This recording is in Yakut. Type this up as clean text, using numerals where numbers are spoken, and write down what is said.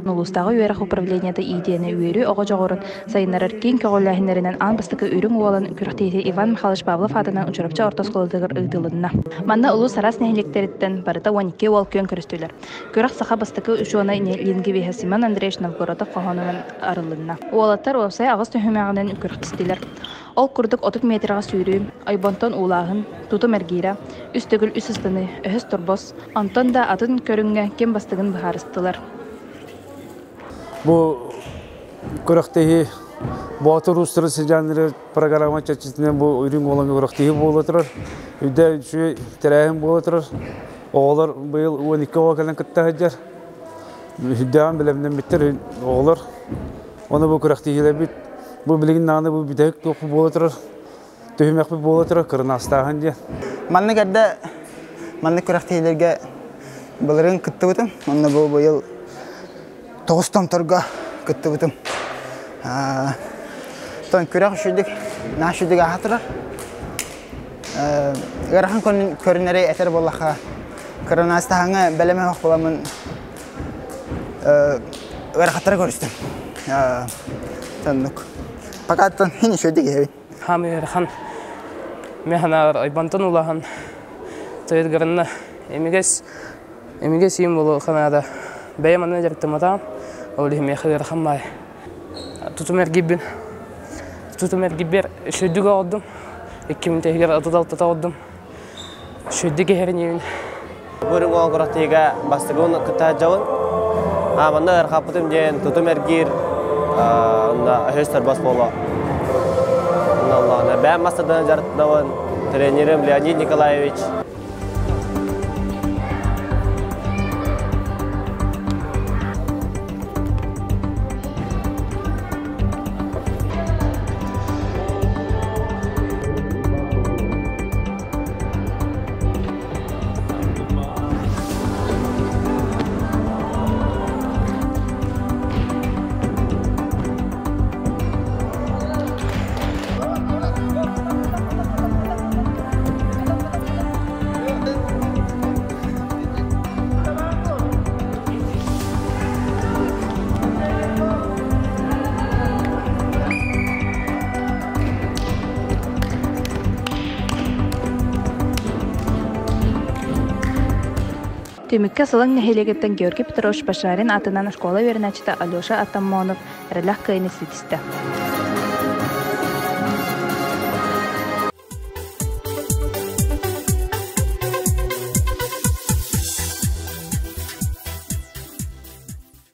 Улуустааҕы үөрэх управлениета иитиэни үөрүү оҕо дьоҕурун сайыннарар киин көҕүлээһиннэринэн аан бастакы Үрүҥ Уолан күрэхтэһиитэ Иван Михайлович Павлов аатынан Чурапчы орто оскуолатыгар ыытылынна. Манна улуус араас нэһилиэктэриттэн барыта 12 уол күөн көрүстүлэр. Күрэх саха бастакы учуонай лингвиһэ Семен Андреевич Новгородов хоһоонунан арылынна. Уолаттар уопсай аҕыс түһүмэҕинэн күрэхтэстилэр. Ол курдук 30 метрэҕэ сүүрүү, ойбонтон уулааһын, тутум эргиирэ, үс төгүл үс ыстаныы, өһөс торбос, онтон да атын көрүҥҥэ ким бастыгын быһаарыстылар. Бу күрэхтэһии Боотур уустарын сыдьааннары программа чэрчитинэн бу үрүҥ уолаҥҥа күрэхтэһии буола турар. Үрдэ үчүгэй тэрээһин буола турар. Оҕолор быйыл 12 оҕо кэлэн кытта сылдьар. Үрдээҕин бэлэмнэммиттэр оҕолор. Оны бу күрэхтэһиилэрбит бу билигин даҕаны бу бүтэһик туох буола турар. Түһүмэхпит буола турар кырынаастааһын диэн. Маннык эрдэ маннык күрэхтэһиилэргэ былырыын кыттыбытым. Онно бу быйыл тоҕус томторго кыттыбытым. Тон күрэх үчүгдүк, наһаа үчүгдүк ааһа турар. Ыарахан көрүнэри этэр буоллахха, кырынаастаһаҥҥа бэлэмэ суох буоламмын ыарахаттары көрүстүм. Соннук. Пока оттон хин үчүгдүк иһэбин. Хаамый ыарахан. Мен ханаар айбантан улахан тойыргарынна эмигес Эмигэ сиим болу ханаада бэйэм аны дьарыктамматаҕым, ол иһин миэхэ ыарахан баай. Тутум эргийбин, тутум эргийбэр үчүгэйдик оҕордум, икки мүнүүтэ 36 оҕордум. Үчүгэйдик иһэрин Бу оҕо бастакы кытта дьабын. А манна ыарахаппытым диэн тутум эргиир онно өһөс тарбас буолуо. Онно бэйэм мастардан дьарыктанабын. Тренерим Леонид Николаевич. Түмүккэ Сылаҥ нэһилиэгиттэн Георгий Петрович Башарин аатынан школа үөрэнээччитэ Алеша Артамонов эрэлэх кыайыыны ситистэ.